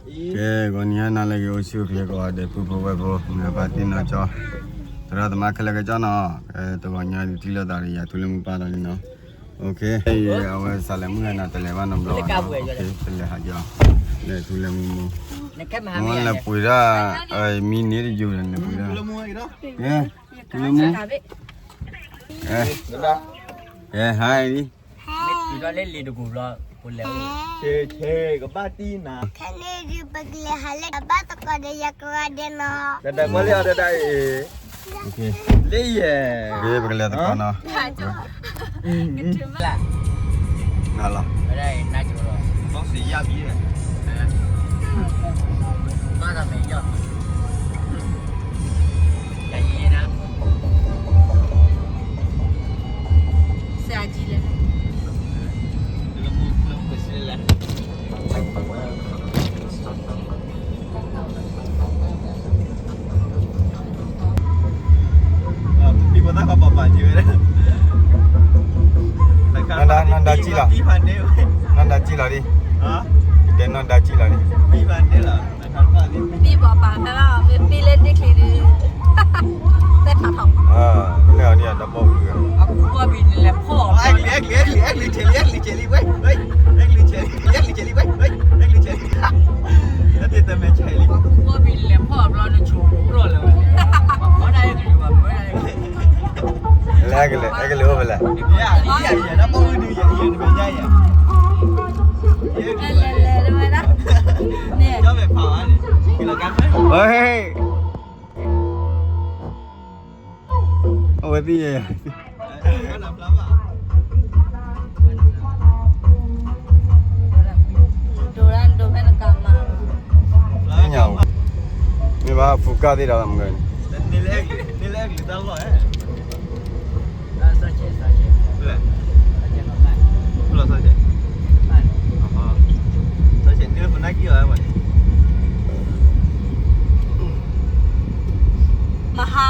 ကဲ ဂီၤနံၤဟါနၤလၢအဂ့ၤ အိၣ်ဆူၣ်အိၣ်ချ့ကိးဂၤဒဲး ပုၢ်ဖိဝဲၢ်ဖိ မုၢ်ဂၤဖါတံၢ်နီၢ်ကၠီ သရၣ်သမါခဲလၢာ်ခဲဆ့နီၤ, တဂီၤညါဒုးထံၣ်လိာ်သးဒီးယၤ ထူလၢမူပၢ်လီၤလံနီၤ, အဝဲစးလဲၤမုၢ်ဂၤနၤ တလဲၤဘၣ်နီတဘျီဘၣ်နီၤ, တလဲၤဟးက့ၤအီၤ, လဲၤထူလၢမူမိၢ်, မ့ၢ်လဲၤပှ့ၤဒၣ် မံန့ၢ်တယိာ်ဒီး လဲၤပှ့ၤဒၣ်, ကဲ ထူလၢမူ, ကဲ ဟါအံၤလံ မ့ၢ်တုၤထီၣ်လၢလံာ်တကူၣ်ဘျီ ပလဲၤအိၣ် ဆ့ဆ့ကဘၣ်တံၢ်နၤ ခဲန့ၣ်ဒုး ပကလဲၤဟးလၢတၢ်ဘၣ်သကိးဒီးယၤကိးဂၤဒဲးနီၤ, တၢ်တၢ်ကွၢ်လံအီၤတၢ်တၢ်အံၤ လၢယဲၢ် ပကလဲၤသကိးနီၤ, နၤလီၤ ဘီစံယၣ်ဘံ ဘၣ်ဒီးမဲာ်ယီၢ် နီၢ်ဒါကံလီၤ, နီၢ်ဒါကံလီၤဒ်, တဲနီၢ်ဒါကံလီၤဒ်, ပံဘၣ်ပာ်ဖဲဘၣ် မ့ၢ်ပံလၢန့ၣ်ချ့ဒုး, သဲဖးထီၣ်, လဲၤအီၤဒ်အတဘီၣ်ဂုၤဂၤ, အကူဘီဘံၤနလဲၤဖီၣ်အီၤ, အဲကလံၤ အဲကလံၤ အဲကလံၤ အဲကလံၤ ဆဲးလံ အဲကလံၤ ဆဲးလံ အဲကလံၤ ဆဲးလံ အဲကလံၤ ဆဲးလံ အဲကလံၤ ဆဲးလံ တၢ်တမဲာ်ဆဲးလံ, အကူဘီဘံၤနလဲၤဖီၣ်အီၤဘျီနဆိးကျီၢ်လၢၤဝဲ, လဲၤကလဲၤ အဲကလံၤအိၣ်ဖဲလဲၣ်, လဲၤလဲၤဝဲဒၣ်, ဟဲ အဝဲသ့ၣ်ယဲၢ်, သ့ၣ်ညါ, မ့ၢ်ဘၣ်ဖူကၢ်သ့ၣ်ဒီးမုၢ်ဂၤန့ၣ်, မဟါ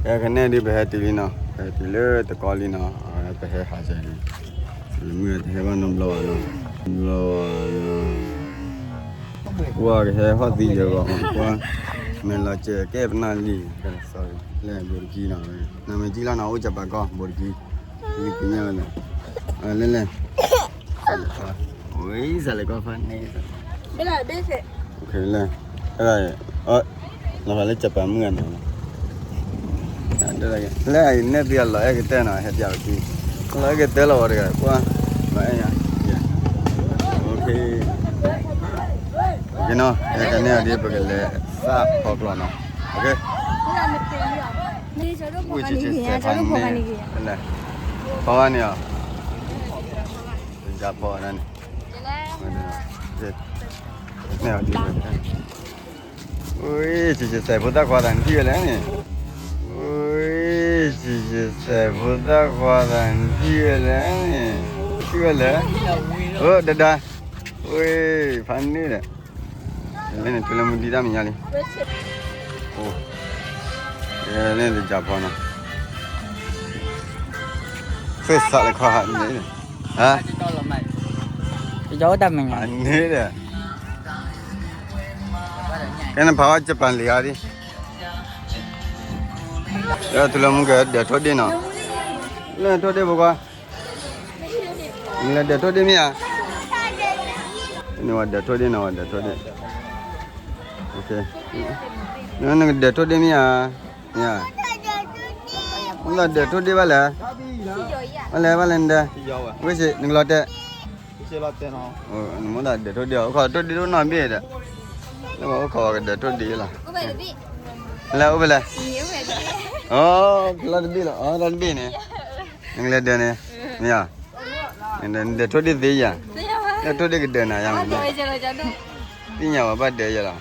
ကဲ ခဲန့ၣ်ဒုး ပဟဲတုၤလံနီၤ, ပဟဲတုၤလၢတကီလံနီၤ, ပဟဲဟးစဲးန့ၣ်, မုၢ်တဟဲဘၣ်နီတဘျီဘၣ်နီၤ, ဘျီဘၣ်နီၤ, ကွၢ်ကဟဲဟီၣ်သံယဲၢ်ဂီၤမး, ကွၢ် မဲာ်လီၤစဲးကဲပနၢ်လံ, လဲၣ် ဘိးတကံနီၤ, နမဲာ်ကံလီၤနီၤ, အိၣ်ကပၤကီၢ် ဘိးတကံ, လံကညၣ်ဝဲလဲၣ်, လဲၣ်လဲၣ် ဝံစးလဲၣ်ကီၢ်ဖးန့ၣ်, လဲၣ်, လီၤဖးလၢကပၤမုၢ်ဂၤနီၤ, လဲၣ်, နဲၣ်သုအလီၤအဲၣ်ကတၢၢ်နီၤ, ဟဲပၠးပကံ, လီၤအဲၣ်ကတၢၢ်လီၤဝဲတဂၤ, ကွၢ်, လီၤအဲၣ်ညါ, ကနီၤ, ဟဲကနဲၣ်အီၤဒ် ပကလဲၤသၣ်ဖီကျီနီၤ, ဝံစဲးစဲးဖးန့ၣ်, လဲၣ်, ဖီဝဲန့ၣ်အီၤ, ယၤဖီဝဲဒၣ်န့ၣ်, ဝံစဲးစဲးဖိသၣ်ခွါသးန့ၣ် ထံၣ်ဝဲလဲၣ်န့ၣ်, ဝံစဲးစဲးဖိသၣ်ခွါသးန့ၣ် ထံၣ်ဝဲလဲၣ်န့ၣ်, ထံၣ်ဝဲလဲၣ်, အိၣ်ဒဒါ, ဝံ, ဖးန့ၣ်ဒီး, လဲၣ်န့ၣ် ထူလၢမူဒံးတၢ်မဲာ်ညါလံ, အိၣ်, လဲၣ်န့ၣ်တယၤဖီနီၤ, သ့ၣ်သးလၢခီဟးန့ၣ်, ဟါ, တယၤအိၣ်တၢ်မဲာ်ညါ, န့ၣ်ဒီး ကဲနဖးဝဲကပၤလံၤဧါဒံး, လၢထူလၢမူကဒၢးထိၣ်ဒ့ၣ်နီၤ, လၢထိၣ်ဒ့ၣ်ဖိခွါ, နလဲၤဒၢးထိၣ်ဒ့ၣ်မ့ၢ်ဧါ, နဝဲဒၢးထိၣ်ဒ့ၣ်နီၤ, ဝဲဒၢးထိၣ်ဒ့ၣ်, နကဒၢးထိၣ်ဒ့ၣ်မ့ၢ်ဧါ, မ့ၢ်ဧါ, မ့ၢ်လီၤဒၢးထိၣ်ဒ့ၣ်ဘၣ်လဲၣ်, ဘၣ်လဲၣ်ဘၣ်လဲၣ်နဒၢး, ဝ့ၢ်စ့ၢ် နကလီၤတဲာ် နမိၢ်သးဒၢးထိၣ်ဒ့ၣ်အီၤ, အိၣ်ခိးထိၣ်ဒ့ၣ်ဒိၣ်နီၢ်ဘ့ၣ်ဒီး, လၢအိၣ်ခိးဝဲကဒၢးထိၣ်ဒ့ၣ်လီၤ, လၢအိၣ်ဖဲလဲၣ်, အိၣ်ဖဲလီၤတဘ့ၣ်လီၤ, လီၤတဘ့ၣ်န့ၣ်, နကလဲၤဒၢးန့ၣ်, မ့ၢ်ဧါ, နဒၢးထိၣ်ဒ့ၣ်သ့ယၤ, လၢထိၣ်ဒ့ၣ်ကဒၢးနၤယါမး, သ့ၣ်ညါဝဲဘၣ်ဒၢးယဲလီၤ.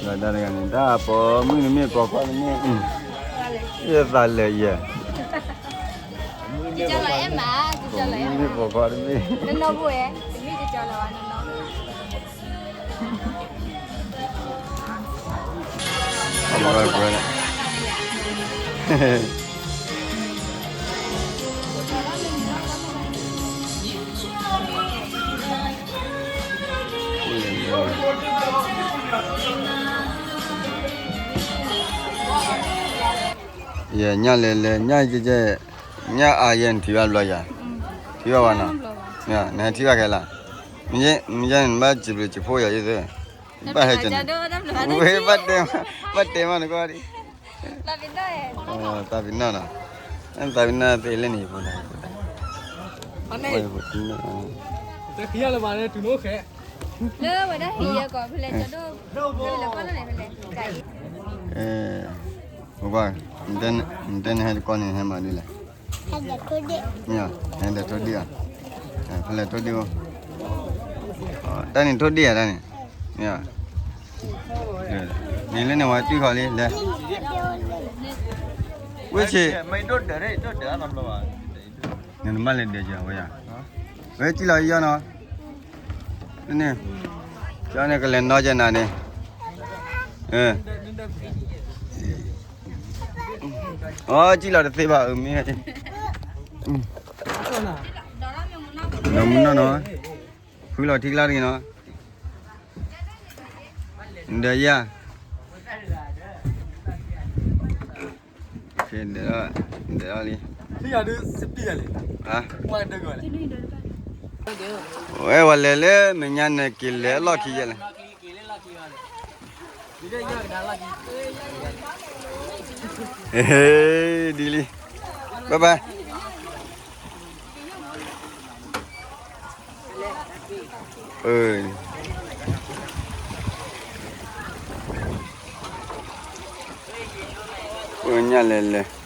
လီၤတၢ်တဂၤန့ၣ် တၢ်ပိာ်မုၣ်နမ့ၢ်ပိာ်ခွါတမ့ၢ်, ယသးလၢာ်ယဲ, ပိာ်ခွါတမ့ၢ်, ယညၣ်လဲၤလဲၤ ညၣ်ကဲကဲ, ညၣ်အါယဲ နထံၣ်ဘၣ်ဘျီယၤ, ထံၣ်ဘၣ်ဝဲနီၤ, နဟဲထံၣ်ဘၣ်ခဲလၢာ်, မ့ၢ်ယဲနဘၣ်စံးဘျုးစံးဖှိၣ်ယၤယသ့, ဘၣ်ဟဲကဲ, ဝဲဘၣ်တဲ, ဘၣ်တဲမးနကီၢ်ဒံး, သးပ့ၤနီၣ်နီၤ, သးပ့ၤနီၣ်သ့လၢန့ၣ်ဖိ, တၢ်ခံဂၤလၢၤဘၣ်န့ၣ် တုၤလၢအိၣ်ဃဲ, လၢဝဲဒၣ်ဟံးယဲကီး ဖဲလဲၣ်ကၠီဒိၣ်, ဖဲလဲၣ်ကီးန့ၣ် ဖဲလဲၣ်, ပကွၢ်, နတဲနဟဲတကီၢ်န့ၣ် ဟဲမၤဒ်လဲၣ်, ဟဲဒီးထိၣ်ဒ့ၣ်ဧါ, ဖဲလဲၣ်ထိၣ်ဒ့ၣ်အိၣ်, တၢ်န့ၣ်ထိၣ်ဒ့ၣ်ဧါတၢ်န့ၣ်, န့ၣ်လၢန့ၣ်ဝဲတံၢ်ဃီလံလဲၣ်, ဝ့ၢ်ဆ့း နနမၢလၢဒဲးကဝဲယၤ, ဝဲကံၣ်လီၤယီၢ်နီၤ, န့ၣ်, ကၠီန့ၣ်ကလဲၤနီၢ်ကနၤန့ၣ်, အကံၣ်လီၤတသ့ဘၣ်အမ့ၢ်, ဒီးမုၢ်နီၢ်နီၤ, ဖုလီၤထံကျါတဂ့ၤနီၤ, ဒီးယၤ ဒၢးလီၤလံ, ဝဲဝဲလဲၤလၢမဲာ်ညါန့ၣ်က့ၤလဲၤအလီၢ်ခံယဲလဲၣ်, ဒ်လံ, bye bye. ညၣ်လဲၤလဲၤ,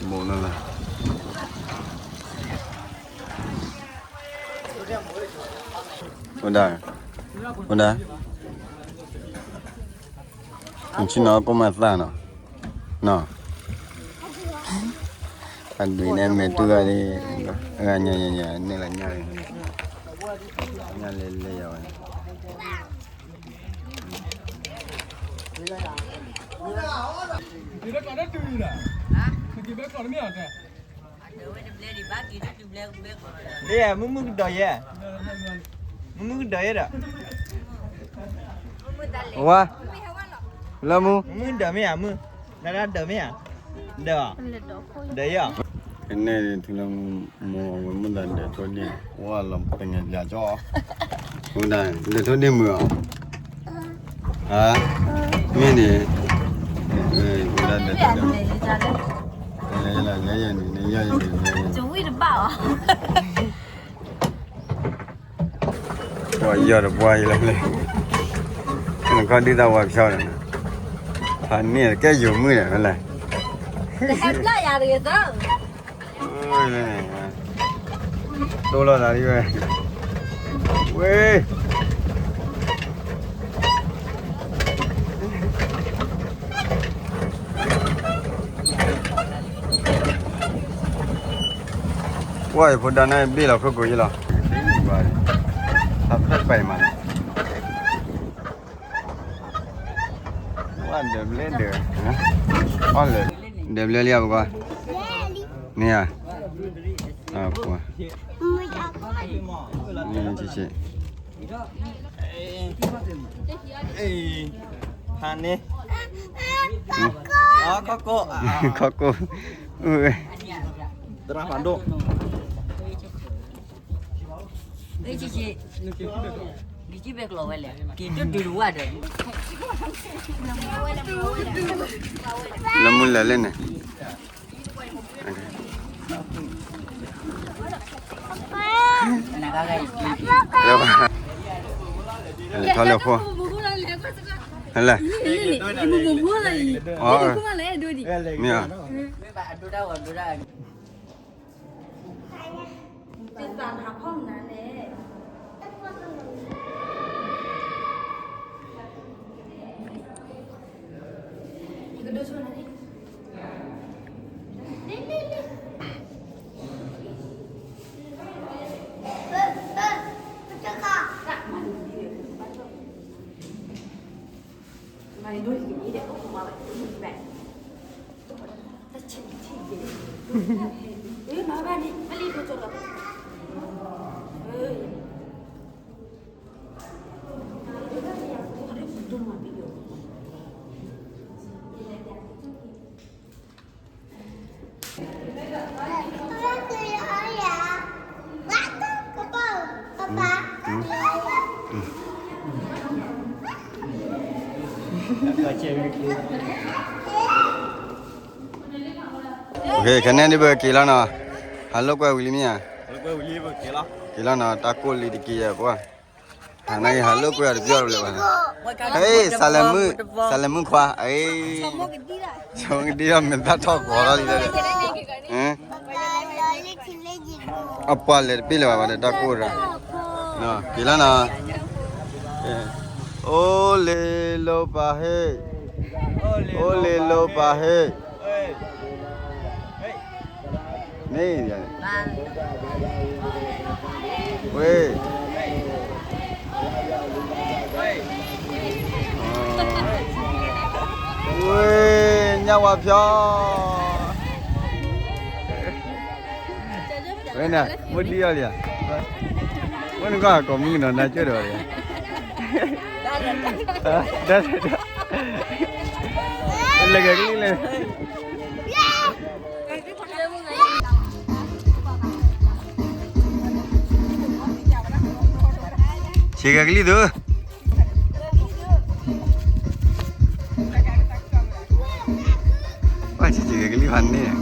ဘိးနလၢ ဝဲဒၣ်, ဝဲဒၣ်, နဆ့ၣ်နီၤကိးမးသၣ်နီၤ, နီၤ, အဒုးန့ၣ်မဲာ်တူၢ်ဂၤန့ၣ်, အဂၤညါညါညါန့ၣ်လၢညါ, ညၣ်လဲၤလဲၤယၤဝဲန့ၣ် လၢမုၢ်မုၢ်ကဒီးယဲ, မုၢ်မုၢ်ကဒီးယဲဒီး, ဝါ, လၢမူ, မုၢ်ဒၢးမ့ၢ်ဧါ, မုၢ်, နဒၢးမ့ၢ်ဧါ, ဒၢး, ဒၢးယဲ, ကန့ၣ်ထူလၢမူ, မိၢ်အဝဲမုၢ်ဒၢးဒၢးထိၣ်ဒ့ၣ်, ဝါလီၤပညါကၠီ, မုၢ်ဒၢးဒၢးထိၣ်ဒ့ၣ်မုၢ်အီၤ မ့ၢ်န့ၣ်, လဲၤလဲၤန့ၣ်, လဲၤလဲၤန့ၣ်, ပှၤယီၤတပှၢ်အံၤလီၤလဲၣ်, နခီဒုးသးဝါဖျီဒီး, ဖးန့ၢ်ကဲယိာ်မုၣ်ဒီးလဲၣ် တိၢ်လီၤသးဒ်ဝဲ, ဝ့ၢ်, ပှၢ်ယဖိဒါနၢ်ဘ့ၣ်လီၤခိၣ်ကိၤယလီၤ, အဖျၢၣ်ပာ်မးလီၤ, ဝဲဒၢးဘျဲဒၢး, အီၣ်လၢ, ဒၢးဘျဲလံဧါပကွၢ်, မ့ၢ်ဧါ, ပှၢ်, ဆ့ဆ့ ဖးန့ၣ်, ခီၣ်ကိၣ်, ခီၣ်ကိၣ်, သရၣ်ဖးဒိၣ်, လၢမူလဲၤလဲၣ်န့ၣ်, လဲၤထီၣ်လၢဖိ, လဲၤ, မ့ၢ်ဧါ. ခဲန့ၣ်ဒ်ပက့ၤလီၤနီၤ, ဟးလိာ်ကွဲဝံၤလံမ့ၢ်ဧါ, က့ၤလီၤနီၤ, တၢ်ကိၢ်လံတက့ၢ်ယဲၢ်ပှၤ, ဟးန့ၣ်က့ၤဟးလိာ်ကွဲအီၤတဘျီတဘျီဘၣ်, ဟဲ, စးလဲၤမုၢ်, စးလဲၤမုၢ်ခွါ, အ့, ဆိကဒံဒီးမ့ၢ်ဘၣ်ထီၣ်ကီးလီၤလံ, အပှၤလဲၤတပ့ၢ်လၢၤဘၣ်ဒီးတၢ်ကိၢ်ဒီး, က့ၤလီၤနီၤ, အိၣ်လ့ၤလိၤပာ်ဟ့ၣ်, အိၣ်လ့ၤလိၤပာ်ဟ့ၣ်, န့ၣ်, ဝ့ၢ်, ဝ့ၢ်, ညၣ်ဝါဖျီ ဝဲန့ၣ် မ့ၢ်ဒံအီၤလံဧါ, မ့ၢ်နကွၢ်ကိးမုၢ်ကနီၤနၤကၠိၣ်ဒီးလံဧါ, လဲၤကဲကလံၢ်လဲၣ်, ဆံးကဲကလံၢ်သု, ပှၤဆံးဆံးကဲကလံၢ်ဖးန့ၣ်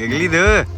ဂ့ၤကလံၢ်သု,